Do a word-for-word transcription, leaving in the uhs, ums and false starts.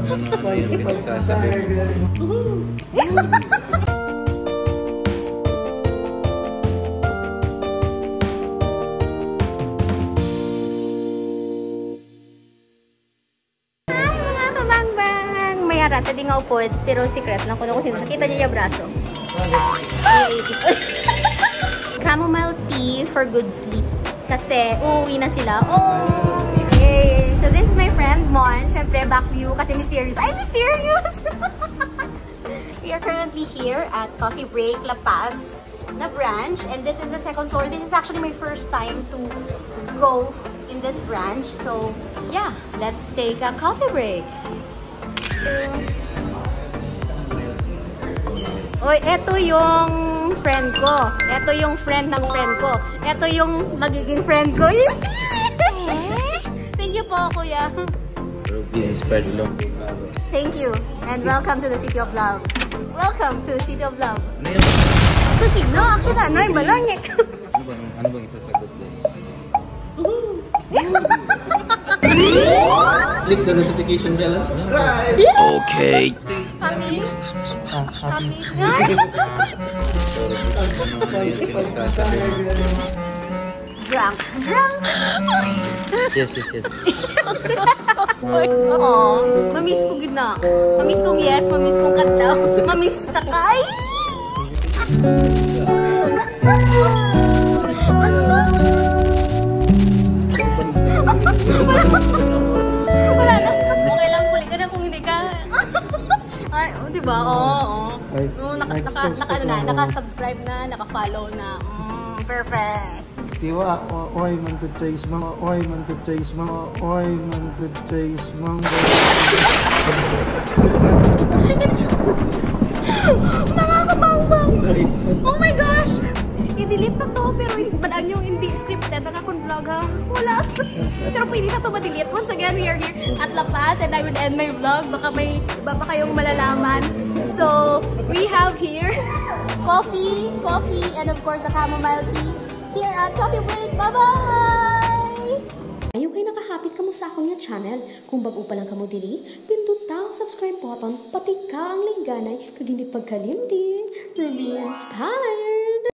Ano, ano yung pinagsasabi mo? Hi, mga kabangbang! May ara, ta di nga upod, pero secret lang kuno kung sino. Nakita niyo yung braso. Chamomile tea for good sleep. Kasi uuwi na sila. Oh! Yay! So this is my friend, Mon. Siyempre, back view kasi mysterious. Ay, mysterious! We are currently here at Coffee Break La Paz na branch, and this is the second floor. This is actually my first time to go in this branch. So, yeah, let's take a coffee break. Oy, eto yung friend ko. Eto yung friend ng friend ko. Eto yung magiging friend ko. Thank you po, kuya. Ruby inspired lang. Thank you. And welcome to the City of Love. Welcome to the City of Love. Ano yun? Kusig na, actually, ano yung balangit? Ano bang, ano bang isasagot dyan? Click the notification bell and subscribe. Okay. Kami. Kami. Drunk. Drunk. Yes, yes, yes. Oh, mamiss ko gid na. Mamiss kong yes, mamiss kong kadlaw. Mamiss ka kay. Wala na. Okay lang, huli ka na kung hindi ka. Ay, oh, di ba? Oo, oo. Ay, oo, naka, naka, naka, ano na, naka-subscribe na, naka-follow na. Mm, perfect. Tiwa, o-, oy, man to chase mo, oy, man to chase mo, oy, man to chase mo. Mga kabangbang! Oh my gosh! I-delete na to, pero hin-, balaan nyo, hindi scripted ang akong vlog, ha? Wala. Pero pwede na to ma-delete. Once again, we are here at La Paz, and I would end my vlog. Baka may iba pa kayong malalaman. So, we have here coffee, coffee, and of course, the chamomile tea here at Coffee Break. Bye-bye! Ayaw kay nakahapit kamo sa akon nga channel. Kung bag-o pa lang kamo diri, pinduta ang subscribe button, patika ang lingganay, kag hindi pagkalimti, Ruby Inspire!